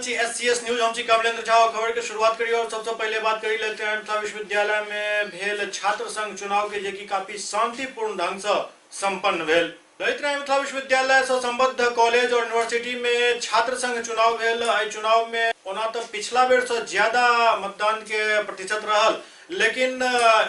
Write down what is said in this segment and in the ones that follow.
छी SCS news, हम छी कमलेंद्र झा। खबर के शुरुआत करी और सबसे पहले बात करी लेते हैं मिथिला विश्वविद्यालय में भेल छात्र संघ चुनाव के, जे कि काफी शांतिपूर्ण ढंग से संपन्न भेल। ललित मिथिला विश्वविद्यालय से संबद्ध कॉलेज और यूनिवर्सिटी में छात्र संघ चुनाव भेल। एहि चुनाव में ओना तो पिछला बेर से ज्यादा मतदान के प्रतिशत रहल, लेकिन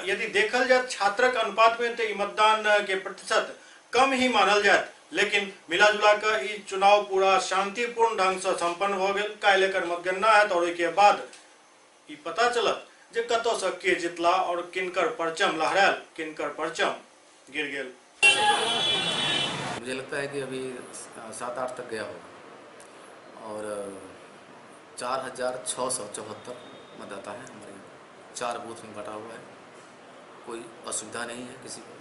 यदि देखल जाए छात्रक अनुपात में तो मतदान के प्रतिशत कम ही मानल जाए। लेकिन मिला जुला कर ई चुनाव पूरा शांतिपूर्ण ढंग से संपन्न हो गया। काल्हि एकर मतगणना है और ओहिके बाद ई पता चलत जे कतौ से के जितला और किनकर परचम लहरायल, किनकर परचम गिर गेल। मुझे लगता है कि अभी 7-8 तक गया होगा और 4674 मतदाता है हमारे यहाँ। 4 बूथ में बटा हुआ है, कोई असुविधा नहीं है किसी को।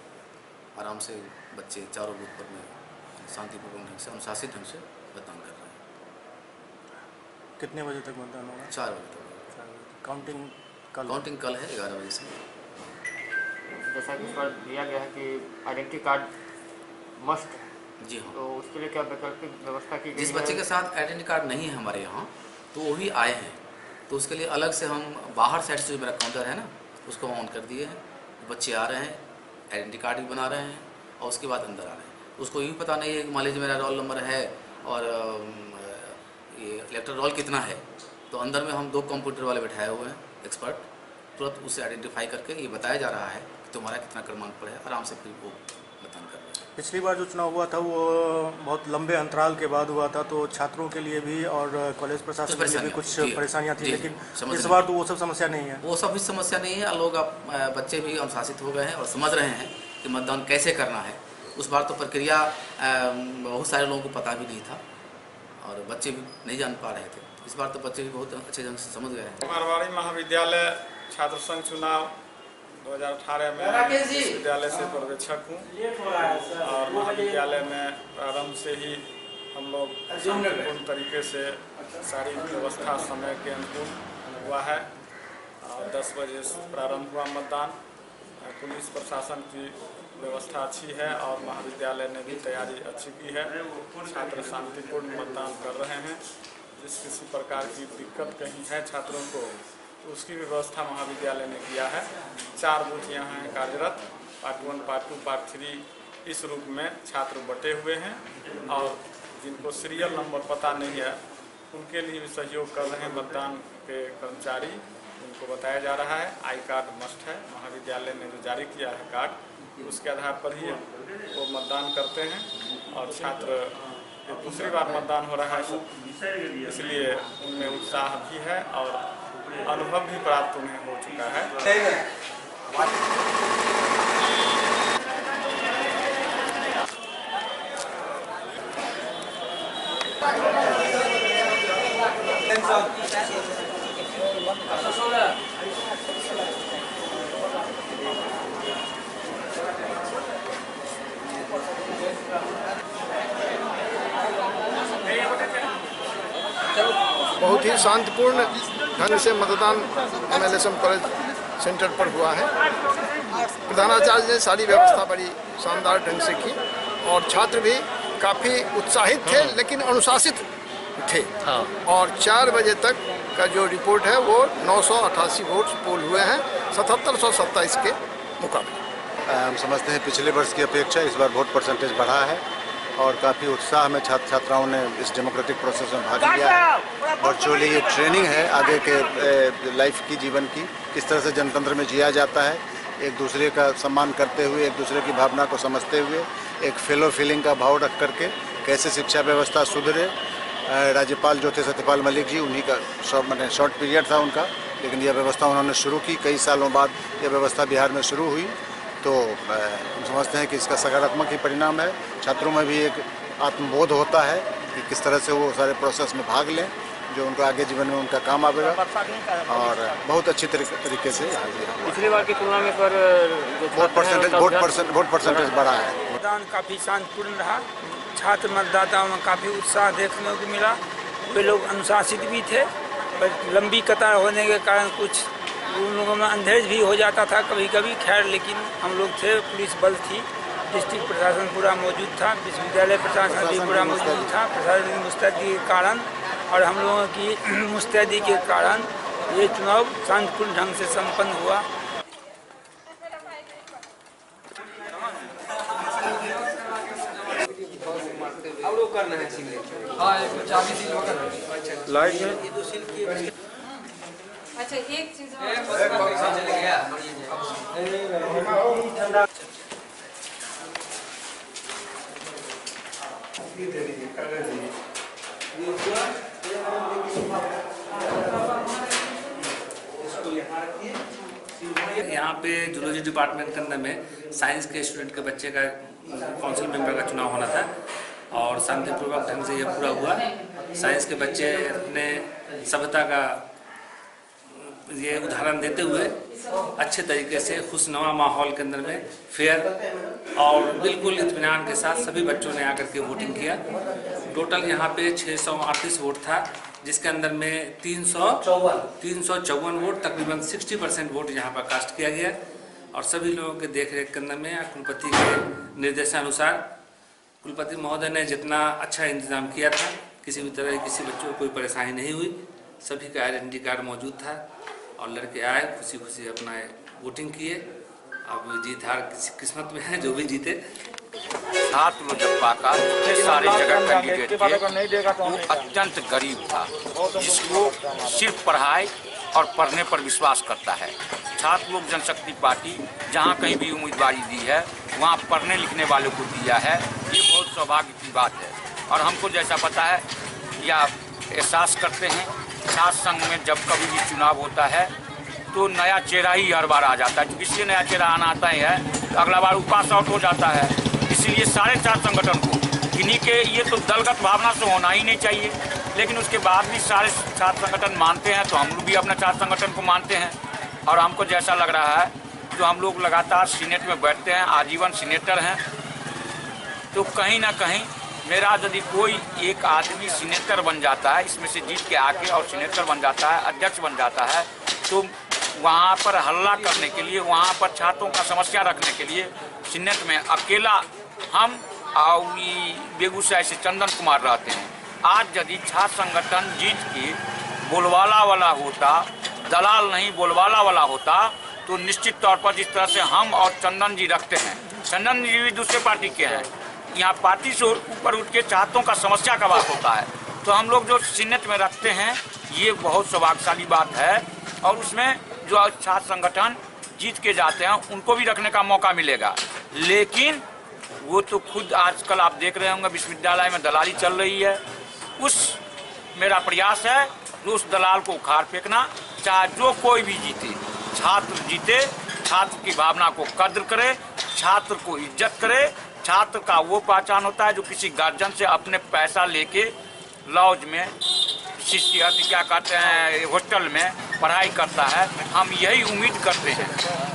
आराम से बच्चे चारों बूथ पर में शांतिपूर्ण ढंग से, अनुशासित ढंग से मतदान कर रहे हैं। कितने बजे तक मतदान होगा? 4 बजे तक। काउंटिंग कल? काउंटिंग कल है 11 बजे से। जैसा कि इस बार दिया गया है कि आइडेंटिटी कार्ड मस्ट है। जी हाँ। तो उसके लिए क्या वैकल्पिक व्यवस्था की गई? जिस बच्चे के साथ आइडेंटिटी कार्ड नहीं है हमारे यहाँ, तो वो भी आए हैं, तो उसके लिए अलग से हम बाहर साइड से जो मेरा काउंटर है ना, उसको ऑन कर दिए हैं। बच्चे आ रहे हैं, आइडेंटिटी कार्ड भी बना रहे हैं और उसके बाद अंदर आ रहे हैं। उसको ये भी पता नहीं है कि मान लीजिए मेरा रोल नंबर है और ये इलेक्टर रोल कितना है, तो अंदर में हम 2 कंप्यूटर वाले बैठाए हुए हैं एक्सपर्ट, तुरंत उसे आइडेंटिफाई करके ये बताया जा रहा है कि तुम्हारा कितना क्रमांक पर है। आराम से फिर वो मतदान कर रहे हैं। पिछली बार जो चुनाव हुआ था वो बहुत लंबे अंतराल के बाद हुआ था, तो छात्रों के लिए भी और कॉलेज प्रशासन के लिए भी कुछ परेशानियां थी, लेकिन इस बार तो वो सब समस्या नहीं है। वो सब भी समस्या नहीं है। लोग अब बच्चे भी अनुशासित हो गए हैं और समझ रहे हैं कि मतदान कैसे करना है। उस बार तो प्रक्रिया बहुत सारे लोगों को पता भी नहीं था और बच्चे भी नहीं जान पा रहे थे। इस बार तो बच्चे भी बहुत अच्छे ढंग से समझ गए हैं। मारवाड़ी महाविद्यालय छात्र संघ चुनाव 2018 में विद्यालय से पर्यवेक्षक हूँ और महाविद्यालय में प्रारंभ से ही हम लोग शांतिपूर्ण तरीके से सारी व्यवस्था समय के अनुकूल हुआ है। और 10 बजे प्रारंभ हुआ मतदान। पुलिस प्रशासन की व्यवस्था अच्छी है और महाविद्यालय ने भी तैयारी अच्छी की है। छात्र शांतिपूर्ण मतदान कर रहे हैं। जिस किसी प्रकार की दिक्कत कहीं है छात्रों को, तो उसकी व्यवस्था महाविद्यालय ने किया है। 4 बूथ यहाँ हैं कार्यरत, पार्ट 1, पार्ट 2, पार्ट 3 इस रूप में छात्र बटे हुए हैं। और जिनको सीरियल नंबर पता नहीं है उनके लिए भी सहयोग कर रहे हैं मतदान के कर्मचारी, उनको बताया जा रहा है। I card must है, महाविद्यालय ने जो जारी किया है कार्ड, उसके आधार पर ही वो मतदान करते हैं। और छात्र दूसरी बार मतदान हो रहा है, इसलिए उनमें उत्साह भी है और अनुभव भी प्राप्त उन्हें हो चुका है। बहुत ही शांतिपूर्ण ढंग से मतदान एमएलएसएम कॉलेज सेंटर पर हुआ है। प्रधानाचार्य ने सारी व्यवस्था बड़ी शानदार ढंग से की और छात्र भी काफ़ी उत्साहित थे, लेकिन अनुशासित थे। और 4 बजे तक का जो रिपोर्ट है वो 988 वोट पोल हुए हैं, 7727 के मुकाबले। हम समझते हैं पिछले वर्ष की अपेक्षा इस बार वोट परसेंटेज बढ़ा है और काफ़ी उत्साह में छात्र छात्राओं ने इस डेमोक्रेटिक प्रोसेस में भाग लिया है। वर्चुअली ये ट्रेनिंग है आगे के लाइफ की, जीवन की, किस तरह से जनतंत्र में जिया जाता है, एक दूसरे का सम्मान करते हुए, एक दूसरे की भावना को समझते हुए, एक फेलो फीलिंग का भाव रख करके कैसे शिक्षा व्यवस्था सुधरे। राज्यपाल जो थे सत्यपाल मलिक जी, उन्हीं का शॉर्ट पीरियड था उनका, लेकिन यह व्यवस्था उन्होंने शुरू की। कई सालों बाद यह व्यवस्था बिहार में शुरू हुई, तो हम समझते हैं कि इसका सकारात्मक ही परिणाम है। छात्रों में भी एक आत्मबोध होता है कि किस तरह से वो सारे प्रोसेस में भाग लें जो उनको आगे जीवन में उनका काम आएगा। और बहुत अच्छी तरीके से पिछली बार की तुलना में पर वोट परसेंटेज बढ़ा है। मतदान काफ़ी शांतिपूर्ण रहा। छात्र मतदाताओं में काफ़ी उत्साह देखने को मिला। वे लोग अनुशासित भी थे, पर लंबी कतार होने के कारण कुछ उन लोगों में अंधेज भी हो जाता था कभी कभी। खैर, लेकिन हम लोग थे, पुलिस बल थी, डिस्ट्रिक्ट प्रशासन पूरा मौजूद था, विश्वविद्यालय प्रशासन भी पूरा मौजूद था। प्रशासन की मुस्तैदी के कारण और हम लोगों की मुस्तैदी के कारण ये चुनाव शांतिपूर्ण ढंग से संपन्न हुआ। अच्छा, एक चीज यहाँ पे जूलॉजी डिपार्टमेंट के अंदर में साइंस के स्टूडेंट के बच्चे का काउंसिल मेंबर का चुनाव होना था और शांतिपूर्वक ढंग से यह पूरा हुआ। साइंस के बच्चे अपने सभ्यता का ये उदाहरण देते हुए अच्छे तरीके से खुशनुमा माहौल के अंदर में फेयर और बिल्कुल इत्मीनान के साथ सभी बच्चों ने आकर के वोटिंग किया। टोटल यहाँ पे 638 वोट था, जिसके अंदर में 354 वोट, तकरीबन 60% वोट यहाँ पर कास्ट किया गया। और सभी लोगों के देख रेख के अंदर में कुलपति के निर्देशानुसार कुलपति महोदय ने जितना अच्छा इंतजाम किया था, किसी भी तरह किसी बच्चों को कोई परेशानी नहीं हुई। सभी का आइडेंटिटी कार्ड मौजूद था और लड़के आए खुशी खुशी अपना वोटिंग किए। अब जीत हार किस्मत में है, जो भी जीते। छात्र लोजपा का जितने सारे जगह कैंडिडेट थे वो अत्यंत गरीब था, जिसको सिर्फ पढ़ाई और पढ़ने पर विश्वास करता है। छात्र लोक जनशक्ति पार्टी जहाँ कहीं भी उम्मीदवारी दी है वहाँ पढ़ने लिखने वालों को दिया है। ये बहुत सौभाग्य की बात है। और हमको जैसा पता है या एहसास करते हैं, छात्र संघ में जब कभी भी चुनाव होता है तो नया चेहरा ही हर बार आ जाता है। इसलिए नया चेहरा आना आता ही है तो अगला बार पास आउट हो जाता है। इसलिए सारे छात्र संगठन को किन्हीं के ये तो दलगत भावना से होना ही नहीं चाहिए, लेकिन उसके बाद भी सारे छात्र संगठन मानते हैं तो हम लोग भी अपना छात्र संगठन को मानते हैं। और हमको जैसा लग रहा है जो हम लोग लगातार सीनेट में बैठते हैं, आजीवन सीनेटर हैं, तो कहीं ना कहीं मेरा यदि कोई एक आदमी सीनेटर बन जाता है, इसमें से जीत के आके और सीनेटर बन जाता है, अध्यक्ष बन जाता है, तो वहाँ पर हल्ला करने के लिए, वहाँ पर छात्रों का समस्या रखने के लिए सीनेट में अकेला हम और बेगूसराय से चंदन कुमार रहते हैं। आज यदि छात्र संगठन जीत के बोलबाला वाला होता, दलाल नहीं बोलबाला वाला होता, तो निश्चित तौर पर जिस तरह से हम और चंदन जी रखते हैं, चंदन जी भी दूसरे पार्टी के हैं, यहाँ पार्टी से ऊपर उठ के छात्रों का समस्या का बात होता है, तो हम लोग जो सीनेट में रखते हैं ये बहुत सौभाग्यशाली बात है। और उसमें जो छात्र संगठन जीत के जाते हैं उनको भी रखने का मौका मिलेगा। लेकिन वो तो खुद आजकल आप देख रहे होंगे विश्वविद्यालय में दलाली चल रही है। उस मेरा प्रयास है उस दलाल को उखाड़ फेंकना, चाहे जो कोई भी जीते, छात्र जीते, छात्र की भावना को कद्र करे, छात्र को इज्जत करे। छात्र का वो पहचान होता है जो किसी गार्जियन से अपने पैसा लेके लॉज में क्या कहते हैं हॉस्टल में पढ़ाई करता है। हम यही उम्मीद करते हैं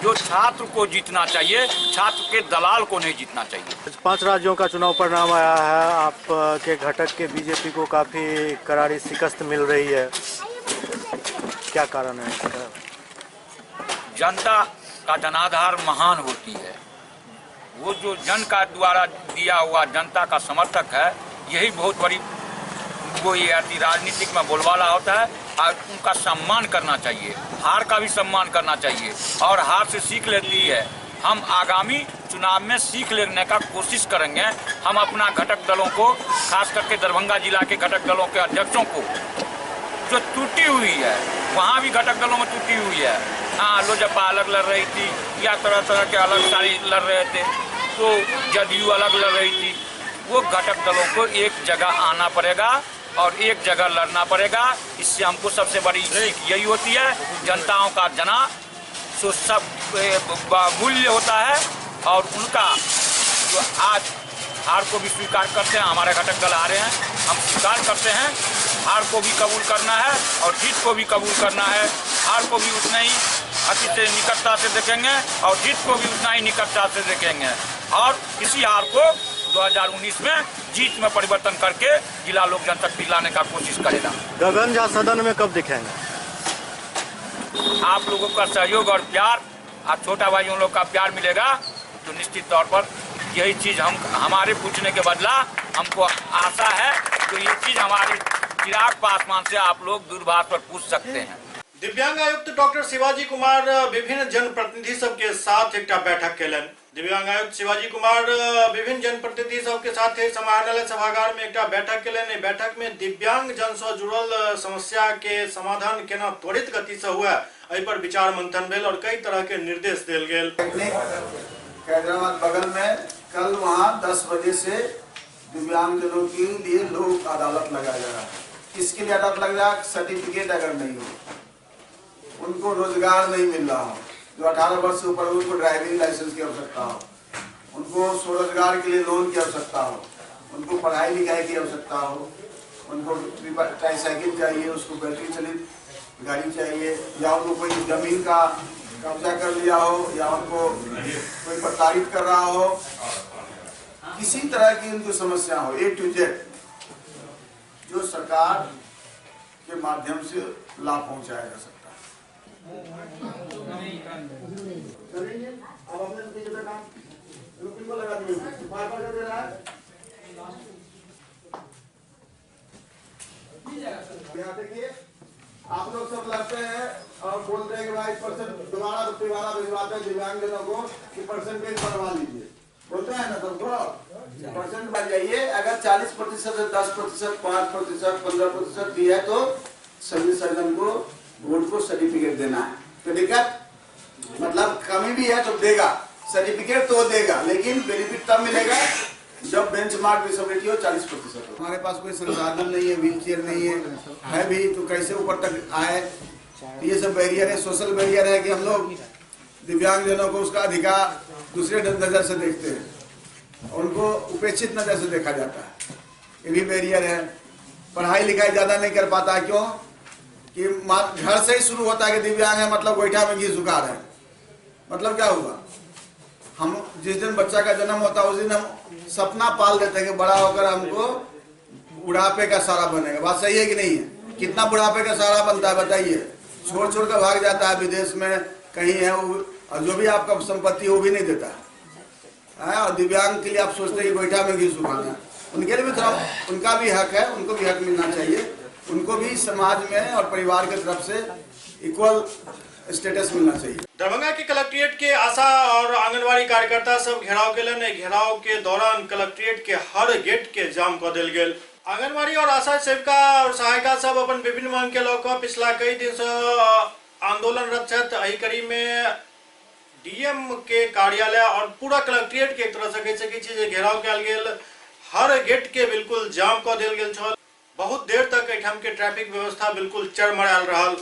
जो छात्र को जीतना चाहिए, छात्र के दलाल को नहीं जीतना चाहिए। 5 राज्यों का चुनाव परिणाम आया है, आपके घटक के बीजेपी को काफी करारी शिकस्त मिल रही है, क्या कारण है इसका? जनता का जनाधार महान होती है। वो जो जन का द्वारा दिया हुआ जनता का समर्थक है, यही बहुत बड़ी वो ये आती राजनीतिक में बोलबाला होता है। और उनका सम्मान करना चाहिए, हार का भी सम्मान करना चाहिए और हार से सीख लेती है। हम आगामी चुनाव में सीख लेने का कोशिश करेंगे। हम अपना घटक दलों को, खास करके दरभंगा जिला के घटक दलों के अध्यक्षों को, जो टूटी हुई है, वहाँ भी घटक दलों में टूटी हुई है। हाँ, लोजपा अलग लड़ रही थी या तरह तरह के अलग सारी लड़ रहे थे, तो जदयू अलग लड़ रही थी। वो घटक दलों को एक जगह आना पड़ेगा और एक जगह लड़ना पड़ेगा। इससे हमको सबसे बड़ी सीख यही होती है, जनताओं का जना सो सब मूल्य होता है। और उनका जो आज हार को भी स्वीकार करते हैं, हमारे घटक दल हारे हैं, हम स्वीकार करते हैं। हार को भी कबूल करना है और जीत को भी कबूल करना है। हार को भी उतना ही अति से निकटता से देखेंगे और जीत को भी उतना ही निकटता से देखेंगे। और इसी हार को 2019 में जीत में परिवर्तन करके जिला लोक जनशक्ति लाने का कोशिश करेगा। गगन झा सदन में कब दिखेंगे? आप लोगों का सहयोग और प्यार, आप छोटा भाई उन लोग का प्यार मिलेगा तो निश्चित तौर पर यही चीज़ हम हमारे पूछने के बदला हमको आशा है तो ये चीज़ हमारी चिराग पासवान से आप लोग दूरभाष पर पूछ सकते हैं। दिव्यांग आयुक्त डॉक्टर शिवाजी कुमार विभिन्न जनप्रतिनिधि सबके साथ एक बैठक केलनि। दिव्यांग आयुक्त शिवाजी कुमार विभिन्न जनप्रतिनिधि सबके साथ समाहरणालय सभागार में एक बैठक केलनि। बैठक में दिव्यांग जन से जुड़ल समस्या के समाधान केना त्वरित गति से हुआ एहि पर विचार मंथन भेल और कई तरह के निर्देश देल गेल। हैदराबाद बगल में कल वहाँ 10 बजे से दिव्यांगजनों के लिए लोक अदालत लगाया जा रहा है। किसके लिए अदालत लग रहा है? सर्टिफिकेट अगर नहीं हो, उनको रोजगार नहीं मिल रहा हो, जो 18 वर्ष से ऊपर उनको ड्राइविंग लाइसेंस की आवश्यकता हो, उनको स्वरोजगार के लिए लोन की आवश्यकता हो, उनको पढ़ाई लिखाई की आवश्यकता हो, उनको ट्राईसाइकिल चाहिए, उसको बैटरी चलित गाड़ी चाहिए, या उनको कोई जमीन का कब्जा कर लिया हो, या उनको कोई प्रताड़ित कर रहा हो, किसी तरह की उनको समस्या हो, ए टू जेड जो सरकार के माध्यम से लाभ पहुंचाया जा सकता है। यहाँ देखिए, आप लोग सब लड़ते हैं और बोलते हैं कि भाई परसेंट दोबारा तिबारा भिजवाते हैं दिव्यांगजनों को कि परसेंटेज बढ़वा लीजिए, बोलते हैं ना सबको परसेंट बढ़ जाइए। अगर 40% से 10%, 5%, 15% दिया है तो सिविल सर्जन को बोर्ड को सर्टिफिकेट देना है। तो दिक्कत मतलब कमी भी है तो देगा सर्टिफिकेट, तो देगा, लेकिन बेनिफिट तब मिलेगा जब बेंचमार्क डिसेबिलिटी हो 40% हो। हमारे पास कोई संसाधन नहीं है, व्हील चेयर नहीं है, है भी तो कैसे ऊपर तक आए? तो ये सब बैरियर है, सोशल बैरियर है कि हम लोग दिव्यांगजनों को उसका अधिकार दूसरे नज़र से देखते हैं, उनको उपेक्षित नज़र से देखा जाता है, ये भी बैरियर है। पढ़ाई लिखाई ज़्यादा नहीं कर पाता है, क्यों? कि घर से ही शुरू होता है कि दिव्यांग है मतलब गोईठा में घी सुखा रहे हैं, मतलब क्या हुआ? हम जिस दिन बच्चा का जन्म होता है उस दिन हम सपना पाल देते हैं कि बड़ा होकर हमको बुढ़ापे का सहारा बनेगा। बात सही है कि नहीं है? कितना बुढ़ापे का सहारा बनता है बताइए? छोड़ छोड़ कर भाग जाता है विदेश में कहीं है वो, और जो भी आपका संपत्ति वो भी नहीं देता है। और दिव्यांग के लिए आप सोचते हैं कि गोईठा में घी सुखाना, उनके लिए भी थोड़ा उनका भी हक है, उनको भी हक मिलना चाहिए, उनको भी समाज में और परिवार के तरफ से इक्वल स्टेटस मिलना चाहिए। दरभंगा के कलेक्ट्रेट के आशा और आंगनबाड़ी कार्यकर्ता सब घेराव केलनि। घेराव के दौरान कलेक्ट्रेट के हर गेट के जाम क देल गेल। आंगनबाड़ी और आशा सेविका और सहायिका सब अपन विभिन्न मांग के लऽ कऽ पिछला कई दिन से आंदोलनरत छथि। एहि कड़ी में डीएम के कार्यालय और पूरा कलेक्ट्रेट के एक तरह से कहि सकै छी जे घेराव कयल गेल, हर गेट के बिल्कुल जाम क देल गेल छल। बहुत देर तक एहिठाम के ट्रैफिक व्यवस्था बिल्कुल चरमरायल रहल।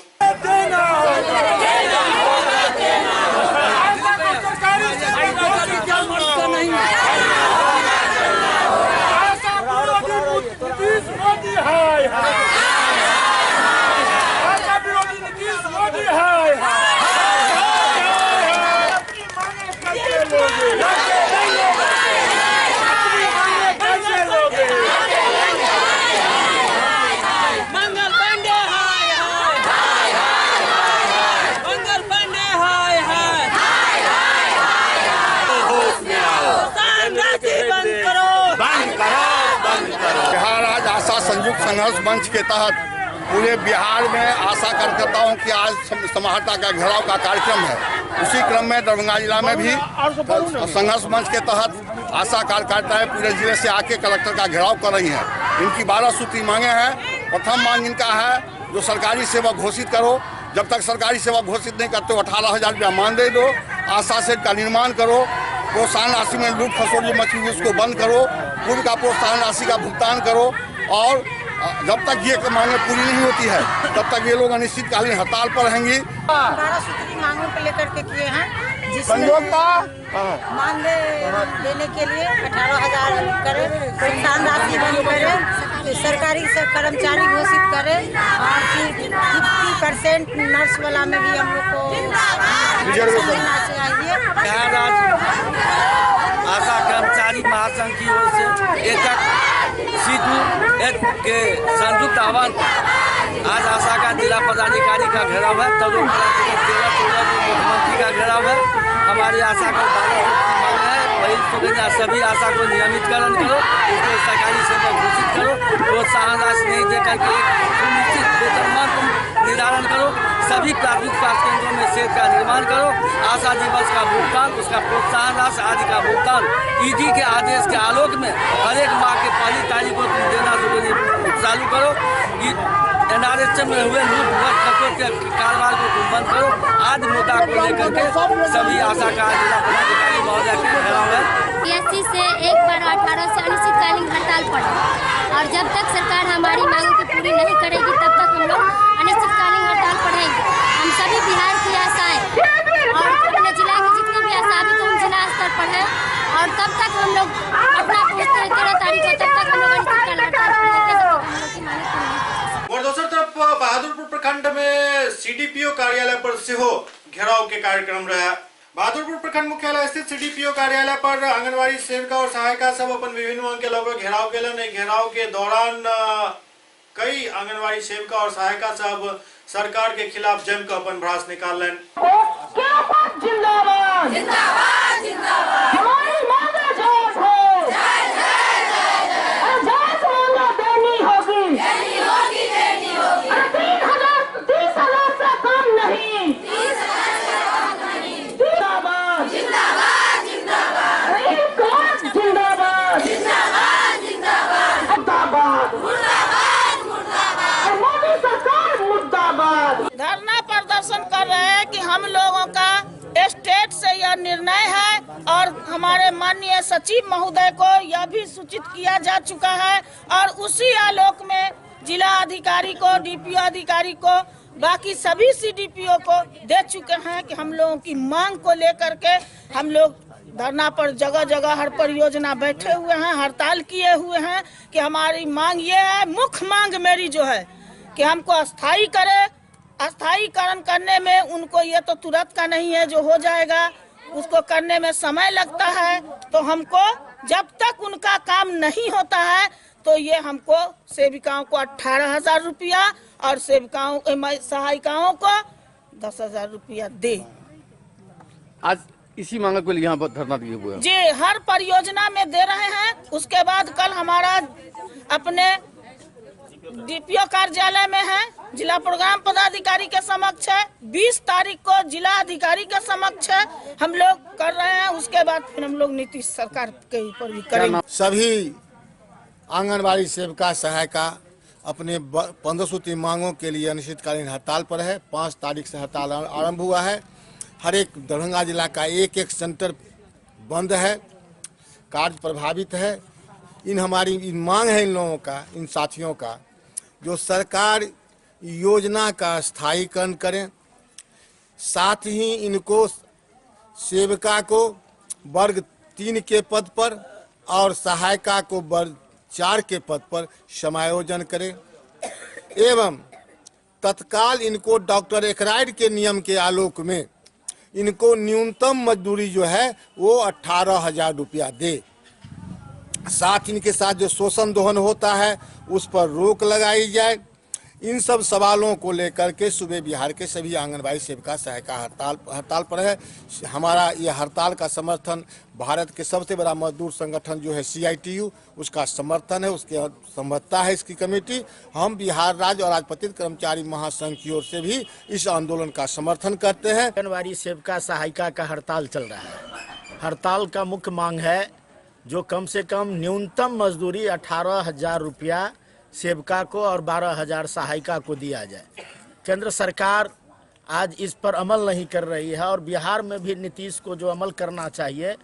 संयुक्त संघर्ष मंच के तहत पूरे बिहार में आशा कार्यकर्ताओं की आज समाहर्ता का घेराव का कार्यक्रम है। उसी क्रम में दरभंगा जिला में भी संघर्ष मंच के तहत आशा कार्यकर्ताएं पूरे जिले से आके कलेक्टर का घेराव कर रही हैं। इनकी 12 सूत्री मांगे हैं। प्रथम मांग इनका है जो सरकारी सेवा घोषित करो, जब तक सरकारी सेवा घोषित नहीं करते 18,000 रुपया मानदेय दो, आशा सेट का निर्माण करो, प्रोत्साहन राशि में लूट खसोट जो मची हुई उसको बंद करो, पूर्व का प्रोत्साहन राशि का भुगतान करो। और जब तक ये मांगे पूरी नहीं होती है तब तक ये लोग अनिश्चितकालीन हड़ताल पर रहेंगी। 12 सूत्री मांगों को लेकर के किए हैं, जिसमें मानदेय देने के लिए 18,000 करे, प्रोत्साहन राशि बंद करे, सरकारी कर्मचारी घोषित करे और फिर 50% नर्स वाला में भी हम लोग को मिलना चाहिए। बिहार राज्य आशा कर्मचारी महासंघ की ओर से एकक सीटू के संयुक्त आह्वान पर आज आशा का जिला पदाधिकारी का घेराव है, तदुपरांत 13-14 को मुख्यमंत्री का घेराव है। हमारी आशा का 12 मांग है। पहिल सभी आशा को नियमितकरण करो, उसको सरकारी सेवक घोषित करो, प्रोत्साहन राशि नहीं दे करके एक सुनिश्चित वेतनमान तुम निर्धारण करो, सभी प्राथमिक स्वास्थ्य केंद्रों में सेट का निर्माण करो, आशा दिवस का भुगतान, उसका प्रोत्साहन राशि आदि का भुगतान ईडी के आदेश के आलोक में हर एक माह के पहली तारीख को तुम देना चालू करो। एनआरएचएम में हुए लूट खसोट के कारोबार को तुम बंद करो आदि मुद्दा को लेकर के सभी आशा का जिला पदाधिकारी महोदय के घेराव है। पीएससी से 1/12/18 से अनिश्चितकालीन हड़ताल पर है और जब तक सरकार हमारी मांगों की पूरी नहीं करेगी तब तक हम लोग अनिश्चितकालीन हड़ताल पर रहेंगे। हम सभी बिहार की आशाएं और अपने जिला की जितनी भी आशा, अभी तो हम जिला स्तर पर हैं और तब तक हम लोग पटना पहुँचते हैं 13 तारीख को, तब तक हम लोग अनिश्चितकालीन हड़ताल पर रहेंगे। और दोसर तरफ बहादुरपुर प्रखंड में सीडीपीओ कार्यालय पर सेहो घेराव के कार्यक्रम रहा। बहादुरपुर प्रखंड मुख्यालय स्थित सीडीपीओ कार्यालय पर आंगनबाड़ी सेविका और सहायिका सब अपन विभिन्न मांग के लग घेराव केलनि। घेराव के दौरान कई आंगनबाड़ी सेविका और सहायिका सब सरकार के खिलाफ जमकर अपन भड़ास निकालनि। जिंदाबाद जिंदाबाद जिंदाबाद, हमारी मांगे जायज है, जायज मांगे देनी होगी, देनी होगी, देनी होगी। 30,000 से कम नहीं, 30,000 से कम नहीं। जिंदाबाद जिंदाबाद जिंदाबाद, जिंदाबाद जिंदाबाद जिंदाबाद, मुर्दाबाद मुर्दाबाद मुर्दाबाद, मोदी सरकार मुर्दाबाद। धरना प्रदर्शन कर रहे हैं कि हम लोगों का स्टेट से यह निर्णय है और हमारे माननीय सचिव महोदय को यह भी सूचित किया जा चुका है और उसी आलोक में जिला अधिकारी को, डीपीओ अधिकारी को, बाकी सभी सीडीपीओ को दे चुके हैं कि हम लोगों की मांग को लेकर के हम लोग धरना पर जगह जगह हर परियोजना बैठे हुए हैं, हड़ताल किए हुए हैं कि हमारी मांग ये है, मुख्य मांग मेरी जो है कि हमको अस्थायी करे। अस्थायीकरण करने में उनको ये तो तुरंत का नहीं है जो हो जाएगा, उसको करने में समय लगता है, तो हमको जब तक उनका काम नहीं होता है तो ये हमको सेविकाओं को 18,000 रुपया और सेविकाओं सहायिकाओं को 10,000 रुपया दे। आज इसी मांग को लिए यहाँ पर धरना दिए हुए हैं जी, हर परियोजना में दे रहे हैं। उसके बाद कल हमारा अपने डीपीओ कार्यालय में है, जिला प्रोग्राम पदाधिकारी के समक्ष है, 20 तारीख को जिला अधिकारी के समक्ष है, हम लोग कर रहे हैं। उसके बाद फिर हम लोग नीतीश सरकार के ऊपर भी करेंगे। सभी आंगनबाड़ी सेविका सहायिका अपने 15 सूत्री मांगों के लिए अनिश्चितकालीन हड़ताल पर है। 5 तारीख से हड़ताल आरंभ हुआ है। हर एक दरभंगा जिला का एक एक सेंटर बंद है, कार्य प्रभावित है। इन हमारी इन मांग है इन लोगों का, इन साथियों का, जो सरकार योजना का स्थायीकरण करें, साथ ही इनको सेविका को वर्ग 3 के पद पर और सहायिका को वर्ग 4 के पद पर समायोजन करें एवं तत्काल इनको डॉक्टर एकराइड के नियम के आलोक में इनको न्यूनतम मजदूरी जो है वो 18,000 रुपया दे। साथ इनके साथ जो शोषण दोहन होता है उस पर रोक लगाई जाए। इन सब सवालों को लेकर के सुबह बिहार के सभी आंगनबाड़ी सेविका सहायिका हड़ताल पर है। हमारा ये हड़ताल का समर्थन भारत के सबसे बड़ा मजदूर संगठन जो है CITU, उसका समर्थन है, उसके समर्थता है इसकी कमेटी। हम बिहार राज्य और राजपत्रित कर्मचारी महासंघ की ओर से भी इस आंदोलन का समर्थन करते हैं। आंगनबाड़ी सेविका सहायिका का हड़ताल चल रहा है। हड़ताल का मुख्य मांग है जो कम से कम न्यूनतम मजदूरी 18,000 रुपया सेविका को और 12,000 सहायिका को दिया जाए। केंद्र सरकार आज इस पर अमल नहीं कर रही है और बिहार में भी नीतीश को जो अमल करना चाहिए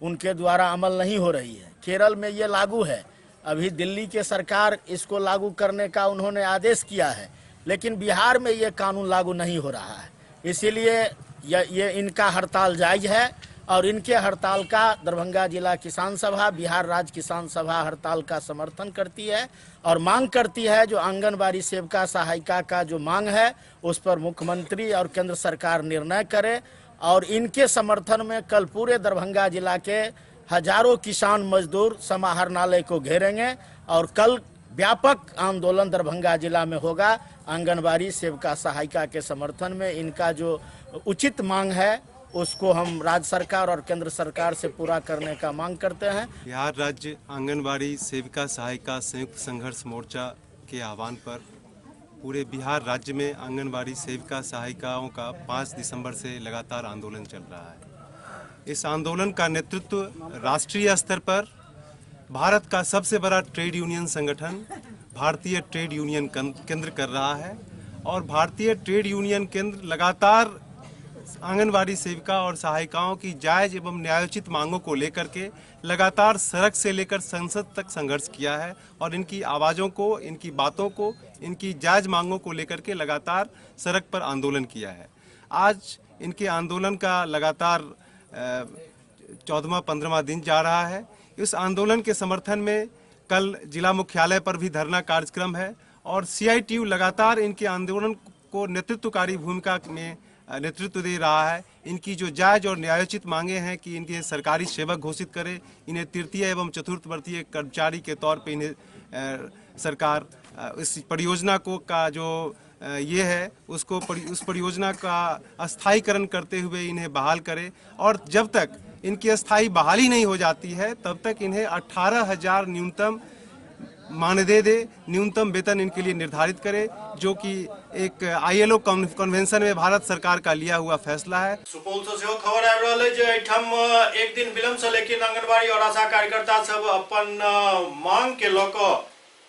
उनके द्वारा अमल नहीं हो रही है। केरल में ये लागू है, अभी दिल्ली के सरकार इसको लागू करने का उन्होंने आदेश किया है, लेकिन बिहार में ये कानून लागू नहीं हो रहा है। इसीलिए ये इनका हड़ताल जायज है और इनके हड़ताल का दरभंगा जिला किसान सभा, बिहार राज्य किसान सभा हड़ताल का समर्थन करती है और मांग करती है जो आंगनबाड़ी सेविका सहायिका का जो मांग है उस पर मुख्यमंत्री और केंद्र सरकार निर्णय करे। और इनके समर्थन में कल पूरे दरभंगा जिला के हजारों किसान मजदूर समाहरणालय को घेरेंगे और कल व्यापक आंदोलन दरभंगा जिला में होगा आंगनबाड़ी सेविका सहायिका के समर्थन में। इनका जो उचित मांग है उसको हम राज्य सरकार और केंद्र सरकार से पूरा करने का मांग करते हैं। बिहार राज्य आंगनबाड़ी सेविका सहायिका संयुक्त संघर्ष मोर्चा के आह्वान पर पूरे बिहार राज्य में आंगनबाड़ी सेविका सहायिकाओं का 5 दिसंबर से लगातार आंदोलन चल रहा है। इस आंदोलन का नेतृत्व राष्ट्रीय स्तर पर भारत का सबसे बड़ा ट्रेड यूनियन संगठन भारतीय ट्रेड यूनियन केंद्र कर रहा है और भारतीय ट्रेड यूनियन केंद्र लगातार आंगनबाड़ी सेविका और सहायिकाओं की जायज़ एवं न्यायोचित मांगों को लेकर के लगातार सड़क से लेकर संसद तक संघर्ष किया है और इनकी आवाज़ों को, इनकी बातों को, इनकी जायज़ मांगों को लेकर के लगातार सड़क पर आंदोलन किया है। आज इनके आंदोलन का लगातार 14वां 15वां दिन जा रहा है। इस आंदोलन के समर्थन में कल जिला मुख्यालय पर भी धरना कार्यक्रम है और CITU लगातार इनके आंदोलन को नेतृत्वकारी भूमिका में नेतृत्व दे रहा है। इनकी जो जायज़ और न्यायोचित मांगे हैं कि इनके सरकारी सेवक घोषित करे, इन्हें तृतीय एवं चतुर्थ वर्गीय कर्मचारी के तौर पे इन्हें सरकार इस परियोजना को का जो ये है उसको उस परियोजना का अस्थायीकरण करते हुए इन्हें बहाल करे और जब तक इनकी अस्थायी बहाली नहीं हो जाती है तब तक इन्हें 18,000 न्यूनतम मानदेय दे, न्यूनतम वेतन इनके लिए निर्धारित करे, जो कि एक ILO convention में भारत सरकार का लिया हुआ फैसला है। सुपौल से सेहो खबर आबि रहल है जे एहिठाम एक दिन विलंब से लेकिन आंगनबाड़ी और आशा कार्यकर्ता सब अपन मांग के लऽ कऽ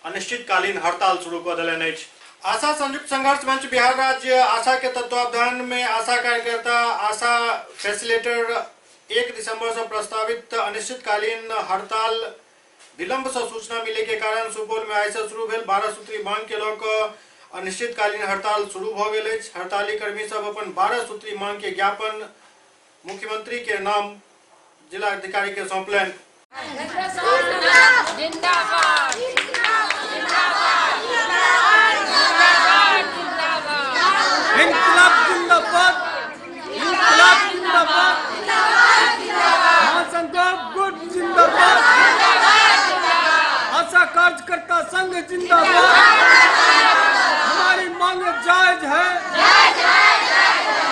अनिश्चितकालीन हड़ताल शुरू कऽ देलनि अछि। आशा संयुक्त संघर्ष मंच बिहार राज्य आशा के तत्वावधान में आशा कार्यकर्ता आशा फैसिलिटेटर 1 दिसंबर से प्रस्तावित अनिश्चितकालीन हड़ताल विलंब से सूचना मिले के कारण सुपौल में आइ से शुरू भेल 12 सूत्री मांग के लऽ कऽ अनिश्चितकालीन हड़ताल शुरू भऽ गेल अछि। हड़ताली कर्मी सब अपन 12 सूत्री मांग के ज्ञापन मुख्यमंत्री के नाम जिलाधिकारी के सौंपलनि। इंकलाब जिंदाबाद, इंकलाब जिंदाबाद, महासंघ गुट जिंदाबाद, आशा कार्यकर्ता संघ जिंदाबाद। हमारी मांग जायज है,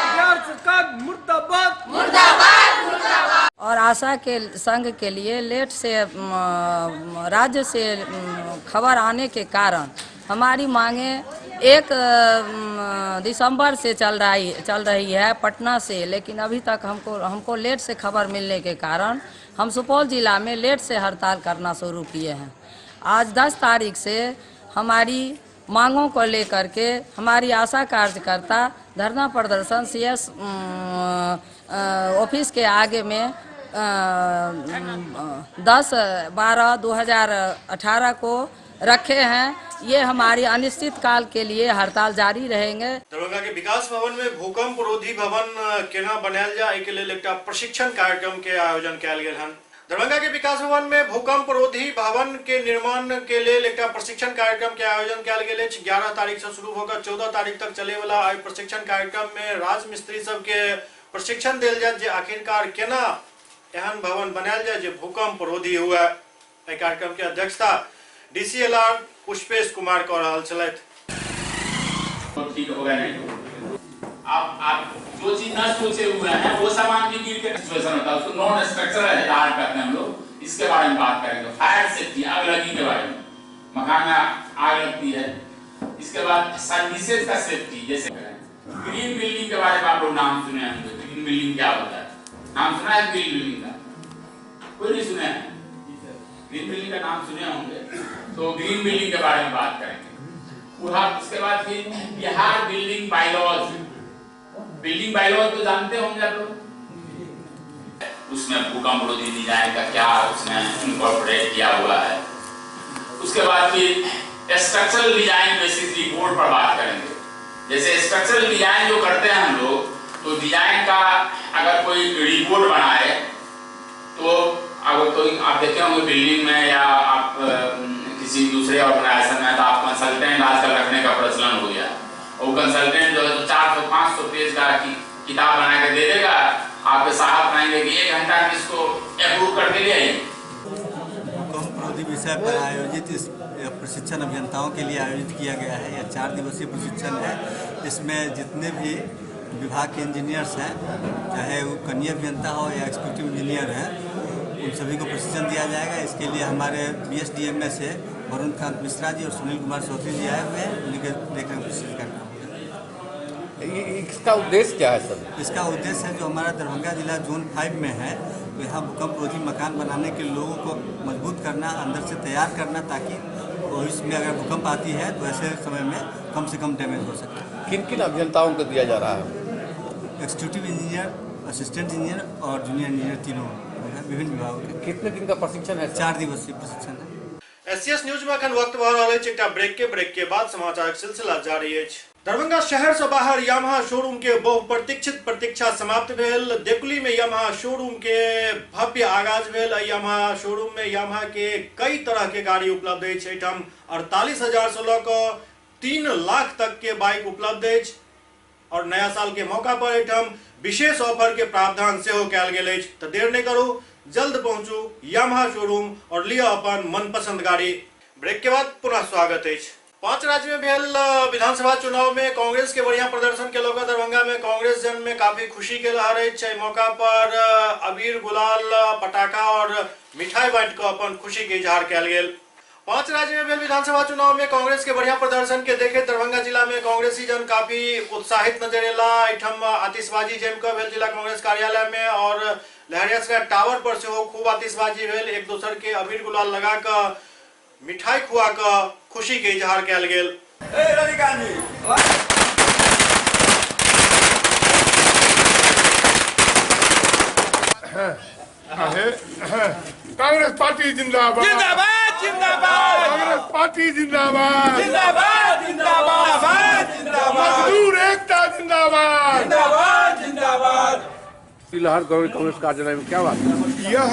बिहार सरकार मुर्दाबाद, मुर्दाबाद। और आशा के संघ के लिए लेट से राज्य से खबर आने के कारण हमारी मांगे 1 दिसंबर से चल रही है पटना से, लेकिन अभी तक हमको लेट से खबर मिलने के कारण हम सुपौल जिला में लेट से हड़ताल करना शुरू किए हैं। आज 10 तारीख से हमारी मांगों को लेकर के हमारी आशा कार्यकर्ता धरना प्रदर्शन CS office के आगे में 10/12/2018 को रखे हैं। ये हमारी अनिश्चित काल के लिए हड़ताल जारी रहेंगे। दरभंगा के विकास भवन में भूकंप रोधी भवन केना बनायल जाय के लेल एकटा प्रशिक्षण कार्यक्रम के आयोजन कयल गेल हन। दरभंगा के विकास भवन में भूकंप रोधी भवन के निर्माण के लेल एकटा प्रशिक्षण कार्यक्रम के आयोजन कयल गेल अछि। 11 तारीख से शुरू होकर 14 तारीख तक चले वाला एहि प्रशिक्षण कार्यक्रम में राजमिस्त्री सबके प्रशिक्षण देल जायत जे आखिरकार केना एहन भवन बनायल जाय जे भूकंप रोधी हुए। एहि कार्यक्रम के अध्यक्षता DCLR Pushpesh Kumar कऽ रहल छलथि। ठीक होगा नहीं, आप जो चीज न सोचे हुए हैं वो सामान भी गिर के सिचुएशन होता है, उसको नॉन स्ट्रक्चरल हैजार्ड कहते हैं हम लोग। इसके बारे में बात करेंगे। फायर सेफ्टी, आग लगी के बारे में, मकान में आग लगती है। इसके बाद सर्विसेज का सेफ्टी, जैसे ग्रीन बिल्डिंग के बारे में आप लोग नाम सुने होंगे। ग्रीन बिल्डिंग क्या होता है? नाम सुना है ग्रीन बिल्डिंग का? कोई नहीं सुना है? ग्रीन बिल्डिंग का नाम सुने होंगे, तो ग्रीन बिल्डिंग के बारे में बात करेंगे। उसके बाद फिर Bihar building bylaws, building bylaws तो जानते होंगे आप लोग। उसमें भूकंप रोधी डिजाइन का क्या उसमें इनकॉर्पोरेट किया हुआ है। उसके बाद फिर स्ट्रक्चरल डिजाइन बेसिस रिपोर्ट पर बात करेंगे। जैसे स्ट्रक्चरल डिजाइन जो करते हैं हम लोग, तो डिजाइन का अगर कोई रिपोर्ट बनाए तो अगर कोई आप देखे होंगे बिल्डिंग में या आप किसी दूसरे ऑर्गेनाइजेशन में, तो आप कंसल्टेंट आजकल रखने का प्रचलन हो गया। और कंसल्टेंट जो है तो 400-500 पेज का किताब बना के दे देगा आपके साहब, कहेंगे कि 1 घंटा में इसको अप्रूव करके ले आइए। भूकंप रोधी विषय पर आयोजित इस प्रशिक्षण अभियंताओं के लिए आयोजित किया गया है। यह 4 दिवसीय प्रशिक्षण है। इसमें जितने भी विभाग के इंजीनियर्स हैं, चाहे वो कनीय अभियंता हो या एग्जीक्यूटिव इंजीनियर है, उन सभी को प्रशिक्षण दिया जाएगा। इसके लिए हमारे BSDMS से वरुण कांत मिश्रा जी और सुनील कुमार चौधरी जी आए हुए हैं, उनके देखने में प्रशिक्षण कार्यक्रम। इसका उद्देश्य क्या है सर? इसका उद्देश्य है जो हमारा दरभंगा जिला जोन 5 में है, तो यहाँ भूकंप रोधी मकान बनाने के लोगों को मजबूत करना, अंदर से तैयार करना, ताकि भविष्य में अगर भूकंप आती है तो ऐसे समय में कम से कम डैमेज हो सके। किन किन अभियंताओं को दिया जा रहा है? एग्जीक्यूटिव इंजीनियर, असिस्टेंट इंजीनियर और जूनियर इंजीनियर, तीनों विभिन्न विभागों के। कितने दिन का प्रशिक्षण है? 4 दिवसीय प्रशिक्षण है। एससीएस न्यूज में अखन वक्त भऽ रहल अछि एकटा ब्रेक के बाद समाचारक सिलसिला जारी अछि। दरभंगा शहर से बाहर यामाहा शोरूम के बहुप्रतीक्षित प्रतीक्षा समाप्त भेल। देकुली में यामाहा शोरूम के भव्य आगाज भेल। यामाहा शोरूम में यामाहा के कई तरह के गाड़ी उपलब्ध अछि। एहिठाम 48,000 से लऽ कऽ 3 लाख तक के बाइक उपलब्ध अछि और नया साल के मौका पर एहिठाम विशेष ऑफर के प्रावधान सेहो कयल गेल अछि। तऽ देर नहि करू, जल्द पहुंचू यामाहा शोरूम और लिअ अपन मनपसंद गाड़ी। ब्रेक के बाद पुनः स्वागत अछि। 5 राज्य में भेल विधानसभा चुनाव में कांग्रेस के बढ़िया प्रदर्शन के लऽ दरभंगा में कांग्रेस जन में काफी खुशी के लहर अछि। एहि मौका पर अबीर, गुलाल, पटाखा और मिठाई बांटि कऽ अपन खुशी के इजहार कयल गेल। 5 राज्य में भेल विधानसभा चुनाव में कांग्रेस के बढ़िया प्रदर्शन के देखे दरभंगा जिला में कांग्रेसी जन काफी उत्साहित नजर एला। एहिठाम आतिशबाजी जमि कऽ भेल जिला कांग्रेस कार्यालय में और लहरियासराय टावर पर सेहो खूब आतिशबाजी भेल। एक दोसर के अबीर गुलाल लगा कऽ मिठाई खुआ कऽ खुशी के इजहार कयल गेल। कांग्रेस पार्टी जिंदाबाद, जिंदाबाद, जिंदाबाद। कांग्रेस पार्टी जिंदाबाद, जिंदाबाद, जिंदाबाद, जिंदाबाद। मजदूर एकता जिंदाबाद, जिंदाबाद, जिंदाबाद। लहर कांग्रेस कार्यालय में क्या बात है? यह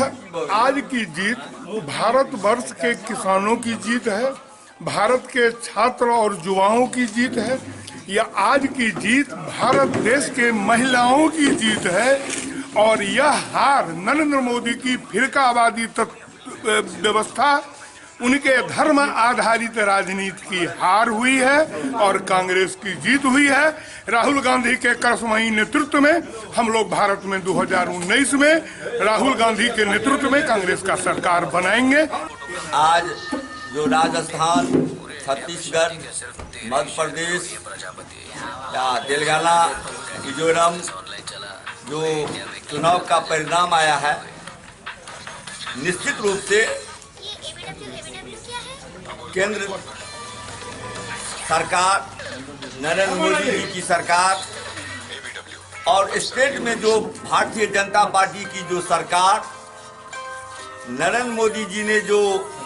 आज की जीत भारतवर्ष के किसानों की जीत है, भारत के छात्र और युवाओं की जीत है। यह आज की जीत भारत देश के महिलाओं की जीत है और यह हार नरेंद्र मोदी की फिरकावादी व्यवस्था, उनके धर्म आधारित राजनीति की हार हुई है और कांग्रेस की जीत हुई है। राहुल गांधी के करसमयी नेतृत्व में हम लोग भारत में 2019 में राहुल गांधी के नेतृत्व में कांग्रेस का सरकार बनाएंगे। आज जो राजस्थान, छत्तीसगढ़, मध्य प्रदेश या तेलंगाना, मिजोरम जो चुनाव का परिणाम आया है, निश्चित रूप से केंद्र सरकार, नरेंद्र मोदी जी की सरकार और स्टेट में जो भारतीय जनता पार्टी की जो सरकार, नरेंद्र मोदी जी ने जो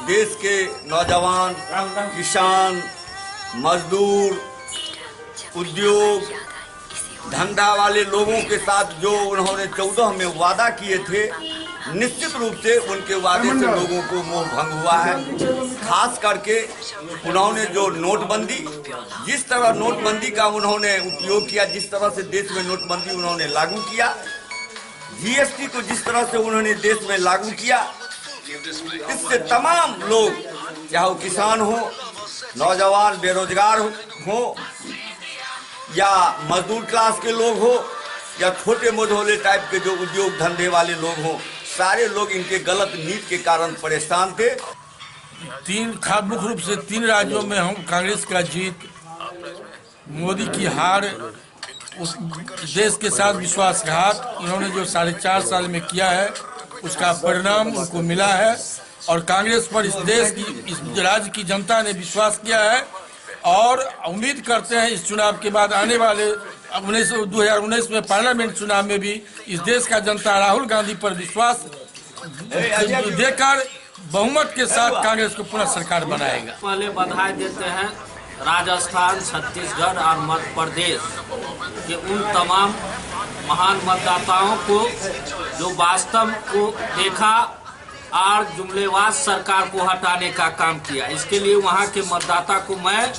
देश के नौजवान, किसान, मजदूर, उद्योग धंधा वाले लोगों के साथ जो उन्होंने 14 में वादा किए थे, निश्चित रूप से उनके वादे से लोगों को मोह भंग हुआ है। खास करके उन्होंने जो नोटबंदी, जिस तरह नोटबंदी का उन्होंने उपयोग किया, जिस तरह से देश में नोटबंदी उन्होंने लागू किया, जीएसटी को जिस तरह से उन्होंने देश में लागू किया, इससे तमाम लोग, चाहे वो किसान हो, नौजवान बेरोजगार हो या मजदूर क्लास के लोग हो या छोटे मोटे टाइप के जो उद्योग धंधे वाले लोग हों, सारे लोग इनके गलत नीति के कारण परेशान थे। मुख्य रूप से 3 राज्यों में हम कांग्रेस का जीत, मोदी की हार, उस देश के साथ विश्वासघात उन्होंने जो 4.5 साल में किया है उसका परिणाम उनको मिला है और कांग्रेस पर इस देश की, इस राज्य की जनता ने विश्वास किया है और उम्मीद करते हैं इस चुनाव के बाद आने वाले 2019 में पार्लियामेंट चुनाव में भी इस देश का जनता राहुल गांधी पर विश्वास देकर बहुमत के साथ कांग्रेस को पुनः सरकार बनाएगा। पहले बधाई देते हैं राजस्थान, छत्तीसगढ़ और मध्य प्रदेश के उन तमाम महान मतदाताओं को जो वास्तव को देखा और जुमलेबाज सरकार को हटाने का काम किया। इसके लिए वहाँ के मतदाता को मैं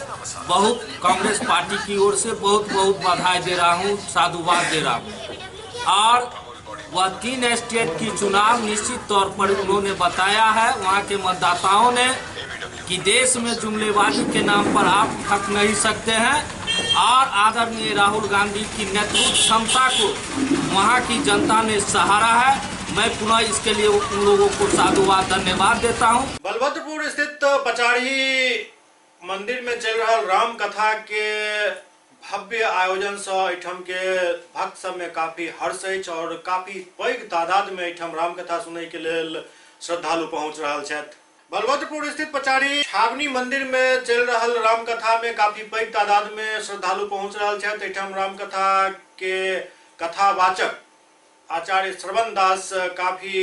बहुत कांग्रेस पार्टी की ओर से बहुत बहुत बधाई दे रहा हूँ, साधुवाद दे रहा हूँ। और वह 3 स्टेट की चुनाव निश्चित तौर पर उन्होंने बताया है वहाँ के मतदाताओं ने कि देश में जुमलेबाजी के नाम पर आप थक नहीं सकते हैं। और आदरणीय राहुल गांधी की नेतृत्व क्षमता को वहाँ की जनता ने सहारा है। मैं पुनः इसके लिए उन लोगों को साधुवाद धन्यवाद देता हूँ। बलभद्रपुर स्थित पचाढ़ी मंदिर में चल रहा राम कथा के भव्य आयोजन से एठम के भक्त सब में काफी हर्ष अछि और काफी पैघ तादाद में एठम राम कथा सुनय के लेल श्रद्धालु पहुंच रहल छथि। बलभद्रपुर स्थित पचाढ़ी छावनी मंदिर में चल रहा राम कथा में काफी पैघ तादाद में श्रद्धालु पहुंच रहल छथि। एठम राम कथा के कथावाचक आचार्य श्रवण दास काफी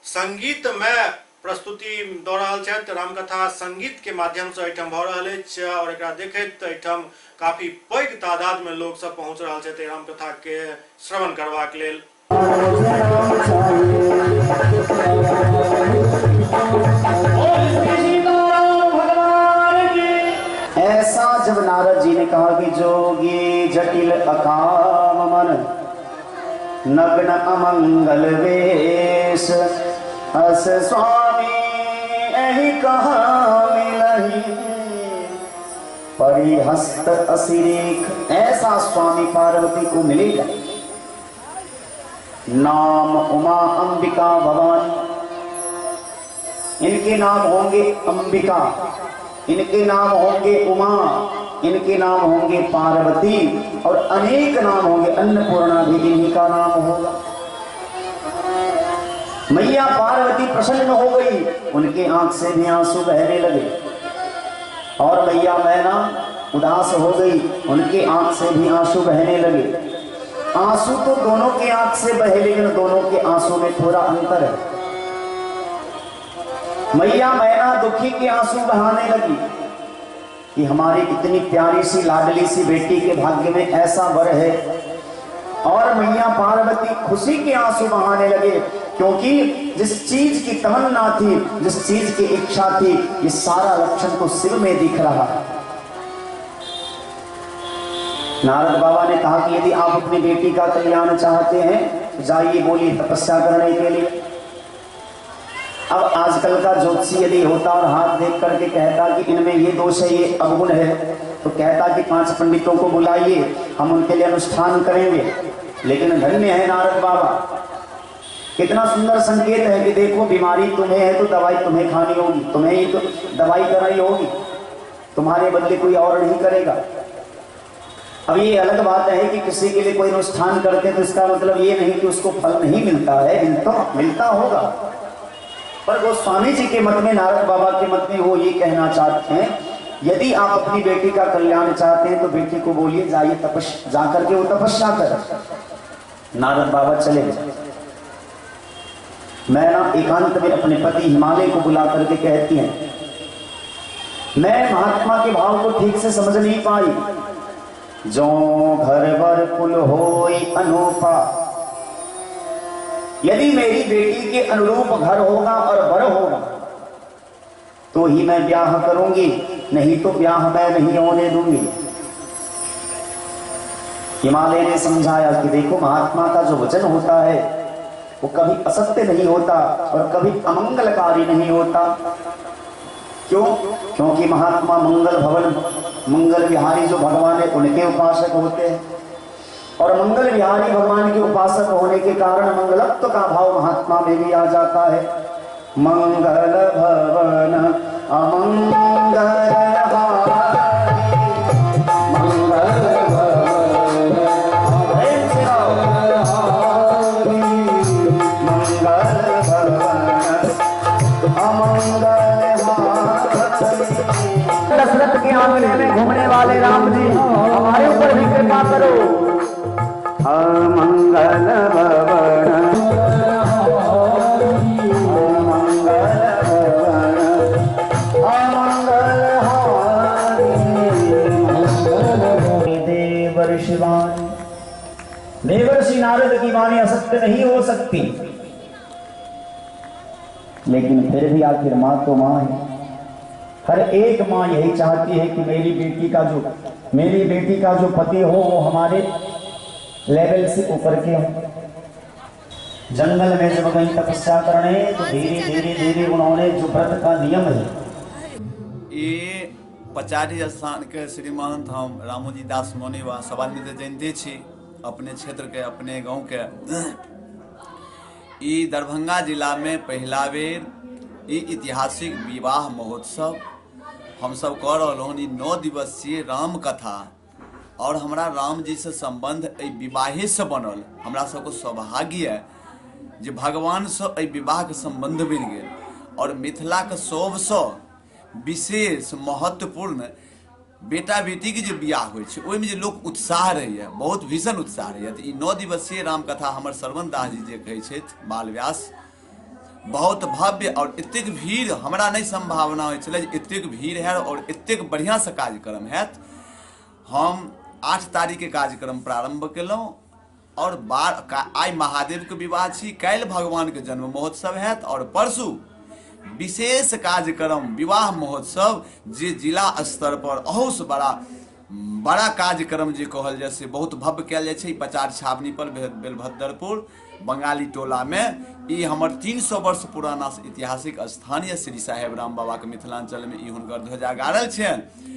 संगीत में प्रस्तुति दऽ रहल छथि। रामकथा संगीत के माध्यम से एहिठाम भऽ रहल अछि और एकरा देखैत एहिठाम काफी पैघ तादाद में लोग सब पहुंच रहल छथि रामकथा के श्रवण करबाक लेल। ऐसा जब नारद जी ने कहा कि जोगी जटिल अकाम मन नग्न अमंगल वेश अस स्वामी एहि कहाँ मिलहि परिहस्त असिरेख, ऐसा स्वामी पार्वती को मिलेगा। नाम उमा अंबिका भवानी, इनके नाम होंगे अंबिका, इनके नाम होंगे उमा, इनके नाम होंगे पार्वती और अनेक नाम होंगे। अन्नपूर्णा भी इन्हीं का नाम होगा। मैया पार्वती प्रसन्न हो गई, उनके आंख से भी आंसू बहने लगे और मैया मैना उदास हो गई, उनके आंख से भी आंसू बहने लगे। आंसू तो दोनों के आंख से बहे, लेकिन दोनों के आंसू में थोड़ा अंतर है। मैया मैना दुखी के आंसू बहाने लगी कि हमारी इतनी प्यारी सी लाडली सी बेटी के भाग्य में ऐसा वर है, और मैया पार्वती खुशी के आंसू बहाने लगे क्योंकि जिस चीज की तमन्ना थी, जिस चीज की इच्छा थी, ये सारा लक्षण तो शिव में दिख रहा है। नारद बाबा ने कहा कि यदि आप अपनी बेटी का कल्याण चाहते हैं तो जाइए बोलिए तपस्या करने के लिए। अब आजकल का ज्योतिषी यदि होता और हाथ देख करके कहता कि इनमें ये दोष है, ये अवगुण है, तो कहता कि 5 पंडितों को बुलाइए, हम उनके लिए अनुष्ठान करेंगे। लेकिन धन्य है नारद बाबा, कितना सुंदर संकेत है कि देखो बीमारी तुम्हें है तो दवाई तुम्हें खानी होगी, तुम्हें ही तो दवाई करानी होगी, तुम्हारे बदले कोई और नहीं करेगा। अब ये अलग बात है कि किसी के लिए कोई अनुष्ठान करते तो इसका मतलब ये नहीं कि उसको फल नहीं मिलता है, मिलता होगा। पर गोस्वामी जी के मत में, नारद बाबा के मत में वो ये कहना चाहते हैं, यदि आप अपनी बेटी का कल्याण चाहते हैं तो बेटी को बोलिए जाइए तपस्या, जाकर के वो तपस्या कर। नारद बाबा चले गए। मैना एकांत में अपने पति हिमालय को बुला करके कहती है, मैं महात्मा के भाव को ठीक से समझ नहीं पाई। जो घर बर कुल होई अनूपा, यदि मेरी बेटी के अनुरूप घर होगा और वर होगा तो ही मैं ब्याह करूंगी, नहीं तो ब्याह मैं नहीं होने दूंगी। हिमालय ने समझाया कि देखो महात्मा का जो वचन होता है वो कभी असत्य नहीं होता और कभी अमंगलकारी नहीं होता। क्यों? क्योंकि महात्मा मंगल भवन मंगल विहारी जो भगवान है उनके उपासक होते हैं, और मंगल विहारी भगवान के उपासक होने के कारण मंगलत्व का भाव महात्मा में भी आ जाता है। मंगल भवन अमंगल हारी, मंगल भवन मंगल भवन अमंगल हारी। दशरथ के आंगन में घूमने वाले राम जी हमारे ऊपर भी कृपा करो। अमंगल भवन अमंगल भवन अमंगल हारी। देवर्षिवाणी, देवर्षि नारद की वाणी असत्य नहीं हो सकती, लेकिन फिर भी आखिर मां तो मां है। हर एक मां यही चाहती है कि मेरी बेटी का जो पति हो वो हमारे लेवल से ऊपर के हो। जंगल में जब गई तपस्या करने तो धीरे धीरे धीरे उन्होंने जो व्रत का नियम है, ये पचारी स्थान के श्री महंत हम रामोजी दास मौनी वा सब आदमी तऽ जनिते छी अपने क्षेत्रके अपने गाँवके। ई दरभंगा जिलामे पहिला बेर ई ऐतिहासिक विवाह महोत्सव हमसब कऽ रहलहुँ हन। ई 9 दिवसीय रामकथा और हमरा राम जी से संबंध एहि विवाहेसँ बनल। हमरा सबके सौभाग्य है जे भगवानसँ एहि विवाहके संबंध बनि गेल और मिथिलाके सबसँ विशेष महत्वपूर्ण बेटा बेटीके जे बियाह होइ छै ओहिमे जे लोक उत्साह रहैए, बहुत भीषण उत्साह रहैए। तऽ ई 9 दिवसीय रामकथा हमर श्रवण दास जी जे कहै छथि बाल व्यास, बहुत भव्य और एतेक भीड़ हमरा नहि संभावना होइ छलै जे एतेक भीड़ हैत और एतेक बढ़िआँसँ कार्यक्रम हैत। हम 8 तारीखके कार्यक्रम प्रारम्भ केलहुँ और आइ महादेवके विवाह छी, काल्हि भगवानके जन्म महोत्सव हैत और परसू विशेष कार्यक्रम विवाह महोत्सव जे जिला स्तर पर अहूसँ बड़ा बड़ा कार्यक्रम जे कहल जाय से बहुत भव्य कयल जाइ छै। पचार छावनी पर बेलभद्रपुर बंगाली टोला में ई हमर 300 वर्ष पुराना ऐतिहासिक स्थान यऽ। श्री साहेब राम बाबा के मिथिलांचल में ई हुनकर ध्वजा गाड़ल छनि।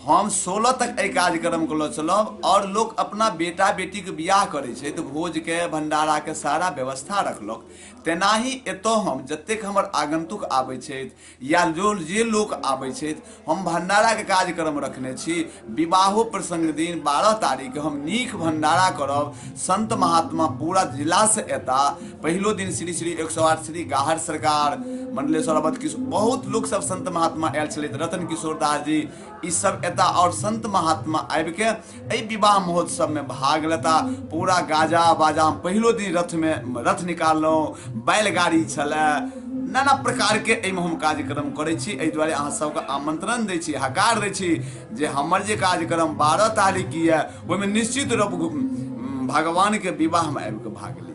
हम 16 तक एहि कार्यक्रम को लऽ चलब और लोक अपना बेटा बेटी के बियाह करै छै तऽ भोज के भंडारा के सारा व्यवस्था रखलक। तेनाही एतऽ हम जतेक हमर आगंतुक आबै छथि या जो जे लोक आबै छथि हम भंडारा के कार्यक्रम रखने छी। विवाहो प्रसंग दिन 12 तारीख के हम नीक भंडारा करब। संत महात्मा पूरा जिला से एता। पहिलो दिन श्री श्री 108 श्री गाहर सरकार मंडलेश्वर अवध किशोर बहुत लोक सब संत महात्मा आयल छलथि, रतन किशोर दास जी ई सब एता और संत महात्मा आबि के एहि विवाह महोत्सव में भाग लेता। पूरा गाजा बाजा हम पहिलो दिन रथ में रथ निकाललहुँ, बैलगाड़ी छलै, नाना प्रकार के एहिमे हम कार्यक्रम करै छी। एहि दुआरे अहाँ सबके आमंत्रण दै छी, हकार दै छी जे हमर जे कार्यक्रम 12 तारीख की यऽ ओहिमे निश्चित रूप भगवान के विवाह में आबि के भाग ली।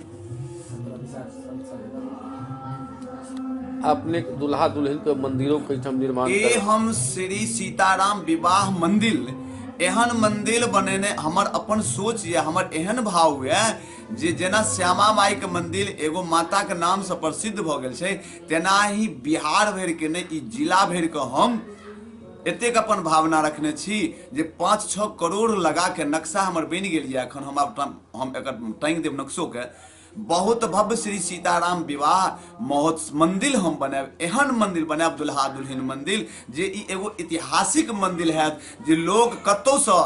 अपने दुल्हा दुल्हन के मंदिरों के हम निर्माण ए हम श्री सीताराम विवाह मंदिर एहन मंदिर बनेने हमर अपन सोच ये, हमर एहन भाव ये जे जेना श्यामा माई के मंदिर एगो माता के नाम से प्रसिद्ध भ गेल छै तेनाही बिहार भरि के नहि ई जिला भरि के हम एतेक अपन भावना रखने छी जे 5-6 करोड़ लगा के नक्शा हमर बनि गेल ये। एखन हम आब हम एकर टाँगि देब नक्शो के। बहुत भव्य श्री सीताराम विवाह महोत्सव मंदिर हम बनायब, एहन मंदिर बनायब दुल्हा दुल्हन मंदिर जे ई एगो ऐतिहासिक मंदिर हैत जे लोग कतौसँ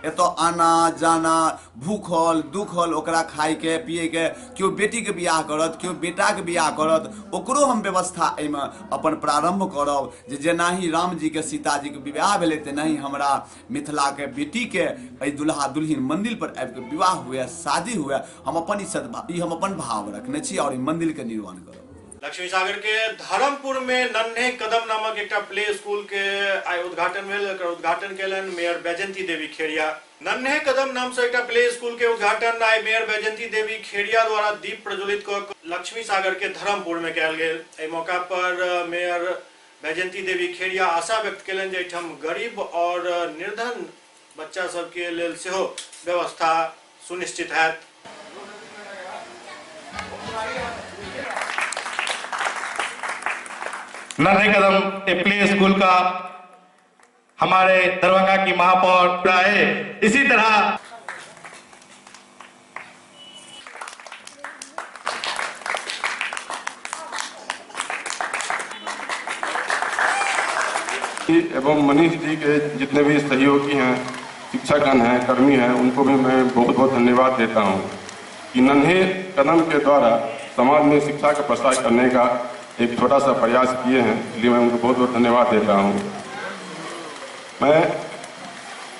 एतऽ आना जाना भूखल दुखल ओकरा खाइके पियैके, केओ बेटीके बियाह करत केओ बेटाके बियाह करत ओकरो हम व्यवस्था एहिमे अपन प्रारम्भ करब जे जेनाही रामजीके सीताजीके विवाह भेलै तेनाही हमरा मिथिलाके बेटीके एहि दुल्हा दुल्हिन मंदिर पर आबिके विवाह हुए, शादी हुए। हम अपन ई हम अपन भाव रखने छी और ई मंदिरके निर्माण करब। लक्ष्मी सागर के धर्मपुर में नन्हे कदम नामक एक प्ले स्कूल के आइ उद्घाटन भेल। एकर उद्घाटन केलनि मेयर बैजंती देवी खेड़िया। नन्हे कदम नाम से एक प्ले स्कूल के उद्घाटन आइ मेयर बैजंती देवी खेड़िया द्वारा दीप प्रज्वलित कऽ लक्ष्मी सागर के धर्मपुर में कयल गेल। एहि मौका पर मेयर बैजंती देवी खेड़िया आशा व्यक्त केलनि जे एहिठाम गरीब और निर्धन बच्चा सबके लेल सेहो व्यवस्था सुनिश्चित हैत। नन्हे कदम ए प्ले स्कूल का हमारे दरभंगा की महापौर है। इसी तरह एवं मनीष जी के जितने भी सहयोगी हैं, शिक्षकगण हैं, कर्मी हैं, उनको भी मैं बहुत बहुत धन्यवाद देता हूं कि नन्हे कदम के द्वारा समाज में शिक्षा का प्रसार करने का एक छोटा सा प्रयास किए हैं, इसलिए मैं उनको बहुत बहुत धन्यवाद देता हूँ। मैं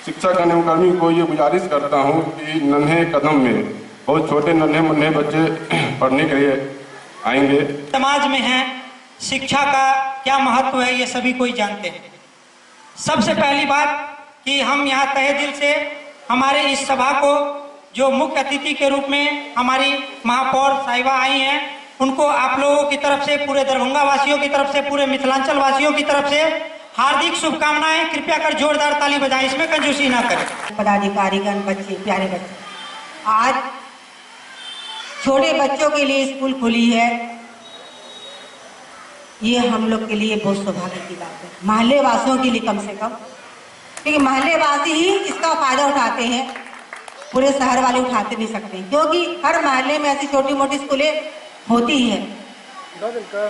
शिक्षकगण एवं कर्मी को ये गुजारिश करता हूँ कि नन्हे कदम में बहुत छोटे नन्हे मुन्ने बच्चे पढ़ने के लिए आएंगे। समाज में हैं, शिक्षा का क्या महत्व है ये सभी कोई जानते हैं। सबसे पहली बात कि हम यहाँ तहे दिल से हमारे इस सभा को जो मुख्य अतिथि के रूप में हमारी महापौर साहिबा आई हैं, उनको आप लोगों की तरफ से, पूरे दरभंगा वासियों की तरफ से, पूरे मिथिलांचल वासियों की तरफ से हार्दिक शुभकामनाएं। कृपया कर जोरदार ताली बजाएं, इसमें कंजूसी ना करें। पदाधिकारीगण, बच्चे, प्यारे बच्चे, आज छोटे बच्चों के लिए स्कूल खुली है। ये हम लोग के लिए बहुत सौभाग्य की बात है, मोहल्ले वासियों के लिए कम से कम, क्योंकि मोहल्ले वासी ही इसका फायदा उठाते हैं, पूरे शहर वाले उठाते नहीं सकते, क्योंकि हर मोहल्ले में ऐसी छोटी मोटी स्कूलें होती ही है।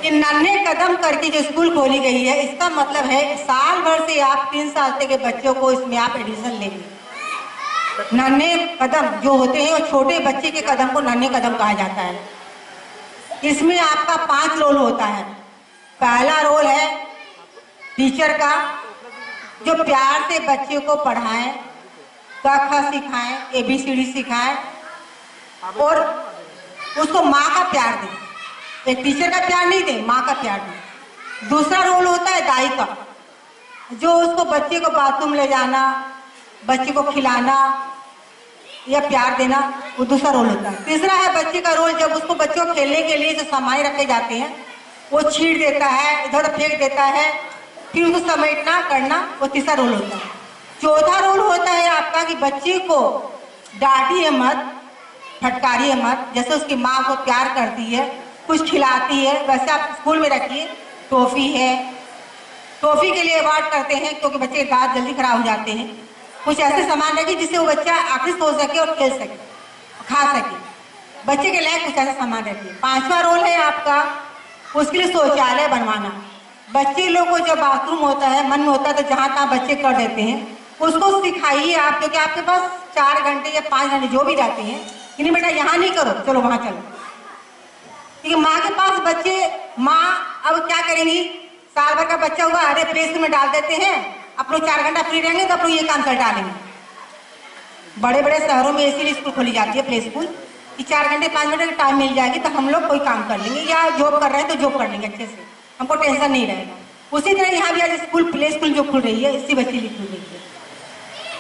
ये नन्हे कदम करके जो स्कूल खोली गई है, इसका मतलब है साल भर से आप 3 साल तक के बच्चों को इसमें आप एडमिशन लेंगे। नन्हे कदम जो होते हैं वो छोटे बच्चे के कदम को नन्हे कदम कहा जाता है। इसमें आपका 5 रोल होता है। पहला रोल है टीचर का, जो प्यार से बच्चे को पढ़ाएं, क ख सिखाएं, ABCD सिखाएं और उसको माँ का प्यार दें। एक टीचर का प्यार नहीं दे, माँ का प्यार दे। दूसरा रोल होता है दाई का, जो उसको बच्चे को बाथरूम ले जाना, बच्चे को खिलाना या प्यार देना, वो दूसरा रोल होता है। तीसरा है बच्चे का रोल, जब उसको बच्चों को खेलने के लिए जो सामान रखे जाते हैं वो छीट देता है, इधर फेंक देता है, फिर उसको समेटना करना, वो तीसरा रोल होता है। चौथा रोल होता है आपका कि बच्चे को डांटिए मत, फटकारिए मत, जैसे उसकी माँ को प्यार करती है, कुछ खिलाती है, वैसे आप स्कूल में रखिए। टॉफ़ी है, टॉफ़ी के लिए अवार्ड करते हैं क्योंकि बच्चे के दांत जल्दी खराब हो जाते हैं। कुछ ऐसे सामान रखिए जिससे वो बच्चा आकर्षित हो सके और खेल सके, खा सके, बच्चे के लायक कुछ ऐसा सामान रखिए। पांचवा रोल है आपका, उसके लिए शौचालय बनवाना। बच्चे लोग को जब बाथरूम होता है, मन में होता है तो जहाँ तहाँ बच्चे कर देते हैं, उसको सिखाइए आप, क्योंकि आपके पास 4 घंटे या 5 घंटे जो भी रहते हैं, कि नहीं बेटा यहाँ नहीं करो, चलो वहाँ चलो। क्योंकि माँ के पास बच्चे, माँ अब क्या करेंगी, साल भर का बच्चा हुआ, अरे प्ले स्कूल में डाल देते हैं, अपने 4 घंटा फ्री रहेंगे तो अपने ये काम कर डालेंगे। बड़े बड़े शहरों में इसीलिए स्कूल खोली जाती है, प्ले स्कूल, कि 4 घंटे 5 घंटे का टाइम मिल जाएगी तो हम लोग कोई काम कर लेंगे, या जॉब कर रहे हैं तो जॉब कर लेंगे अच्छे से, हमको टेंशन नहीं रहेगा। उसी तरह यहाँ भी आज स्कूल, प्ले स्कूल जो खुल रही है, इसी बच्चे लिए खुल रही है।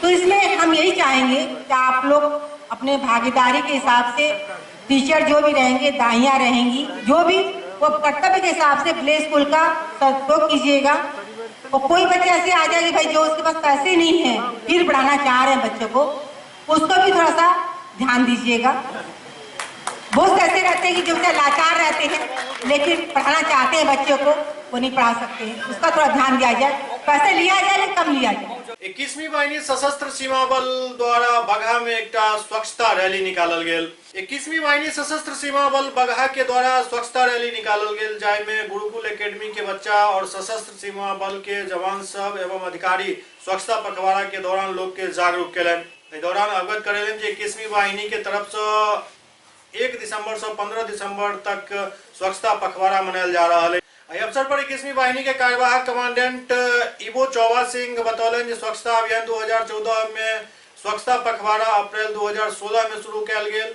तो इसमें हम यही चाहेंगे कि आप लोग अपने भागीदारी के हिसाब से, टीचर जो भी रहेंगे, दाइयाँ रहेंगी, जो भी वो कर्तव्य के हिसाब से प्ले स्कूल का सदुपयोग कीजिएगा। और कोई बच्चे ऐसे आ जाएगी भाई जो उसके पास पैसे नहीं है, फिर पढ़ाना चाह रहे हैं बच्चों को, उसको भी थोड़ा सा ध्यान दीजिएगा। बहुत ऐसे रहते हैं कि जो बच्चे लाचार रहते हैं लेकिन पढ़ाना चाहते हैं बच्चों को, वो नहीं पढ़ा सकते हैं, उसका थोड़ा ध्यान दिया जाए, पैसे लिया जाए लेकिन कम लिया जाए। 21वीं वाहिनी सशस्त्र सीमा बल द्वारा बगहा में एकटा स्वच्छता रैली निकालल गेल। 21वीं वाहिनी सशस्त्र सीमा बल बगहा के द्वारा स्वच्छता रैली निकालल गेल, जाहि में गुरुकुल एकेडमी के बच्चा और सशस्त्र सीमा बल के जवान सब एवं अधिकारी स्वच्छता पखवाड़ा के दौरान लोग के जागरूक केलनि। एहि दौरान अवगत करेलनि जे 21वीं वाहिनी के तरफ से 1 दिसंबर से 15 दिसंबर तक स्वच्छता पखवाड़ा मनायल जा रहा है। एहि अवसर पर 21वीं वाहिनी के कार्यवाहक कमांडेंट इबो चौबा सिंह बतौलनि जे स्वच्छता अभियान 2014 में स्वच्छता पखवाड़ा अप्रैल 2016 में शुरू कयल गेल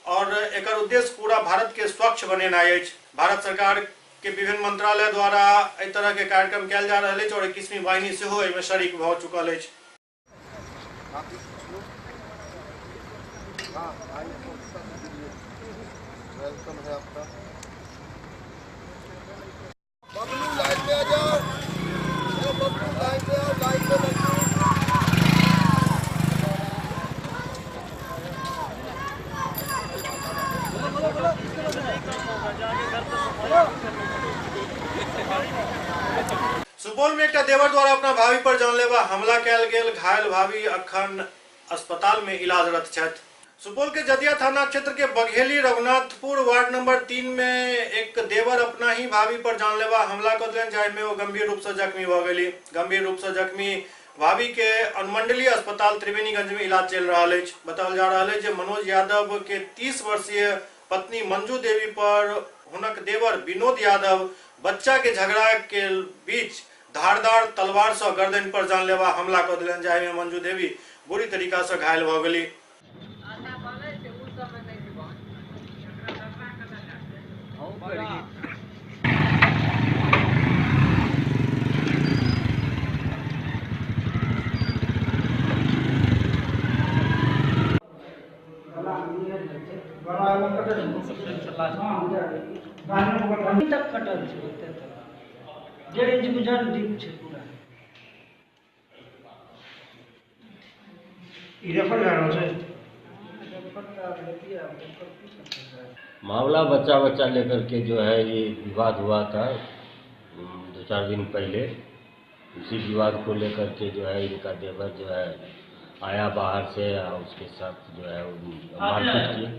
और एकर उद्देश्य पूरा भारत के स्वच्छ बनेनाइ अछि। भारत सरकार के विभिन्न मंत्रालय द्वारा एहि तरह के कार्यक्रम कयल जा रहल अछि और 21वीं वाहिनी सेहो एहिमे शरीक भऽ चुकल अछि। Welcome है आपका। बबलू लाइन पे आ जाओ, बबलू लाइन पे आओ, लाइन पे बबलू। सुपौल में एकटा देवर द्वारा अपना भाभी पर जानलेवा हमला कयल गेल। घायल भाभी अखन अस्पताल में इलाजरत छथि। सुपौल के जदिया थाना क्षेत्र के बघेली रघुनाथपुर वार्ड नंबर 3 में एक देवर अपना ही भाभी पर जानलेवा हमला कर देलनि, जाहि में वो गंभीर रूप से जख्मी भ गेली। गंभीर रूप से जख्मी भाभी के अनुमंडलीय अस्पताल त्रिवेणीगंज में इलाज चलि रहल अछि। बताओल जा रहल अछि जे मनोज यादव के 30 वर्षीय पत्नी मंजू देवी पर हुनक देवर विनोद यादव बच्चा के झगड़ा के बीच धारदार तलवार से गर्दन पर जानलेवा हमला कर देलनि, जाहि में मंजू देवी बुरी तरीका से घायल भ गेली। तक कटल छै ओते तक 1.5 इंच बुझान डीप छै पूरा। ई रेफर भए रहल छै। मामला बच्चा बच्चा लेकर के जो है ये विवाद हुआ था। 4 दिन पहले। उसी विवाद को लेकर के जो है इनका देवर जो है आया बाहर से और उसके साथ जो है मारपीट किया।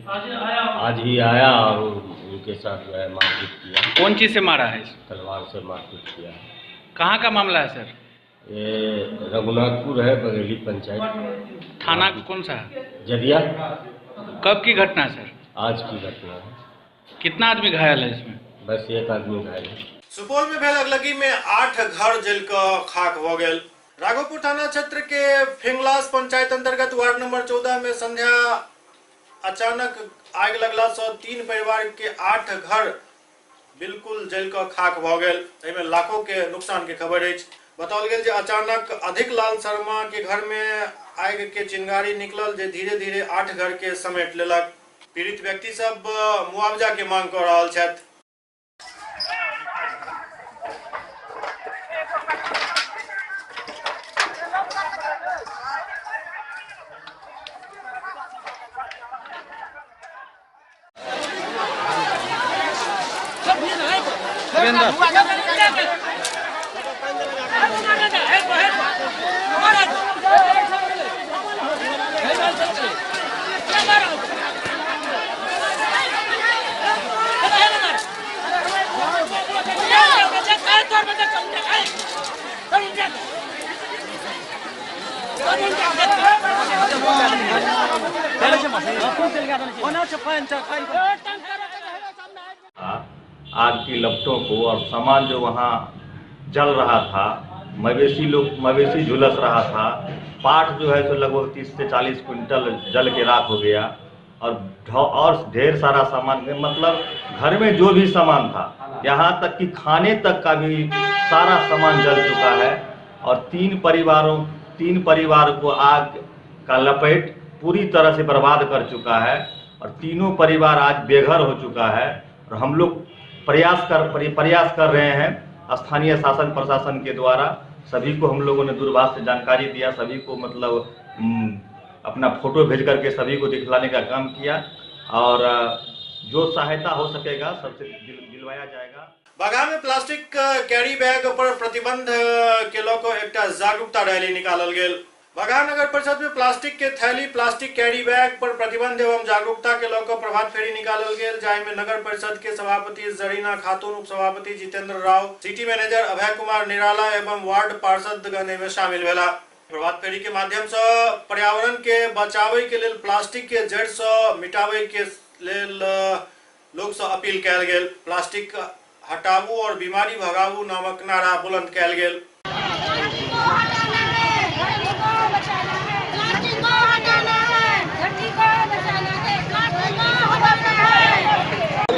आज ही आया और उनके साथ जो है मारपीट किया। कौन चीज़ से मारा है? तलवार से मारपीट किया। कहाँ का मामला है सर? ये रघुनाथपुर है, बघेली पंचायत। थाना कौन सा है? जदिया। कब की घटना है सर? आज की घटना है। कितना आदमी घायल है इसमें? बस एक आदमी घायल है। सुपौल में भेल अगलगी में 8 घर जल कऽ खाक भऽ गेल। राघोपुर थाना क्षेत्र के फिंगलास पंचायत अंतर्गत वार्ड नंबर 14 में संध्या अचानक आगि लगला सँ 3 परिवार के 8 घर बिल्कुल जल कऽ खाक भऽ गेल। एहिमे लाखों के नुकसान के खबर अछि। बताओल गेल जे अचानक अधिक लाल शर्मा के घर में आगि के चिंगारी निकलल जे धीरे धीरे 8 घर के समेट लेलक। पीड़ित व्यक्ति सब मुआवजा के मांग कऽ रहल छथि। आग की लपटों को और सामान जो वहाँ जल रहा था, मवेशी लोग मवेशी झुलस रहा था, पाट जो है सो लगभग 30 से 40 क्विंटल जल के राख हो गया और ढेर सारा सामान, मतलब घर में जो भी सामान था, यहाँ तक कि खाने तक का भी सारा सामान जल चुका है। और तीन परिवार को आग का लपेट पूरी तरह से बर्बाद कर चुका है और तीनों परिवार आज बेघर हो चुका है। और हम लोग प्रयास कर रहे हैं स्थानीय शासन प्रशासन के द्वारा। सभी को हम लोगों ने दूरभाष से जानकारी दिया, सभी को मतलब अपना फोटो भेज करके सभी को दिखलाने का काम किया और जो सहायता हो सकेगा सबसे दिलवाया जाएगा। बगहा में प्लास्टिक कैरी बैग पर प्रतिबंध के लऽ कऽ एकटा जागरूकता रैली निकालल गेल। बगहा नगर परिषद में प्लास्टिक के थैली, प्लास्टिक कैरी बैग पर प्रतिबंध एवं जागरूकता के लऽ कऽ प्रभात फेरी निकालल गेल, जाहि में नगर परिषद के सभापति जरीना खातून, उपसभापति जितेंद्र राव, सिटी मैनेजर अभय कुमार निराला एवं वार्ड पार्षद गण में शामिल भेला। प्रभात फेरी के माध्यम से पर्यावरण के बचावे के लेल प्लास्टिक के जड़ से मिटावे के लेल लोग से अपील कयल गेल। प्लास्टिक हटाबू और बीमारी भगाबू नामक नारा बुलंद कयल गेल।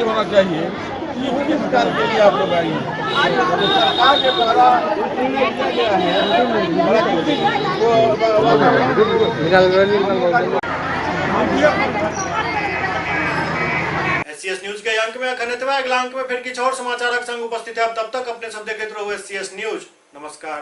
होना चाहिए कि किस कार्य के लिए आप लोग आई हैं। सरकार के द्वारा किया गया है। एससीएस न्यूज के अंक में अखन एतबा। अगला अंक में फिर किछु और समाचारक संग उपस्थित है। तब तक अपने सब देखैत रहू एससीएस न्यूज। नमस्कार।